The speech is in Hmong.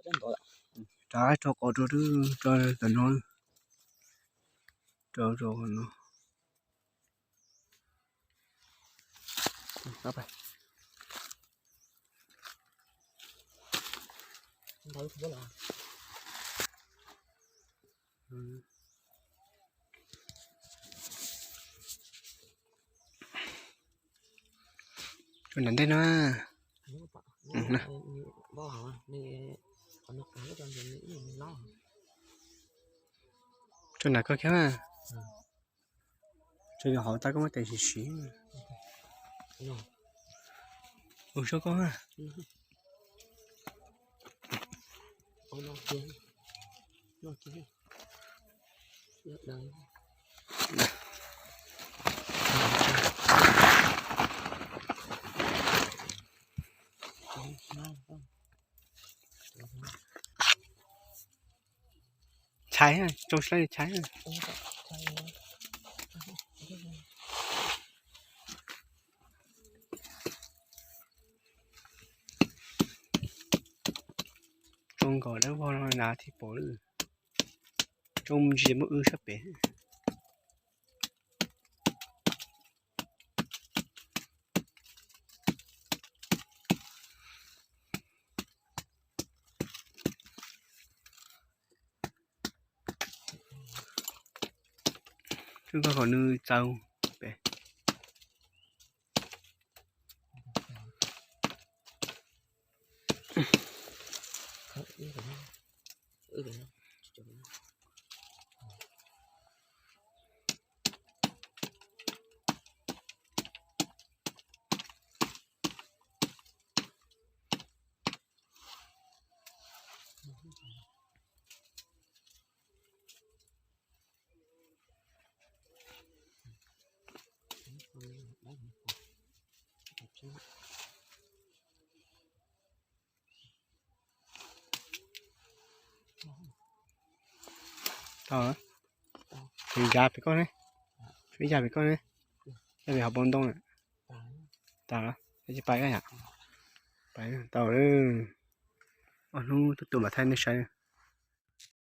Rau qhov rau rau tom no, rau rau no. Rau nram ntej no. Rau nram koj kiag. Tsuas yog hauv tau koj muab tes siv siv. Ua suab koj. Tshais, tsoo sib laib tshais. Tsoo nkaus dawb vog no na thiaj pom lawm. Tsoo ntsis muab wb sab pem. Tsoo koj kom nws txaus pem. Tau, tshuav ib yam pem koj ne, tshuav ib yam pem koj ne, yam pem hauv paus ntoo na. Tas los tsis pais koj yom? Pais tau. Ob hnub tuaj tua mam thaij nej saib.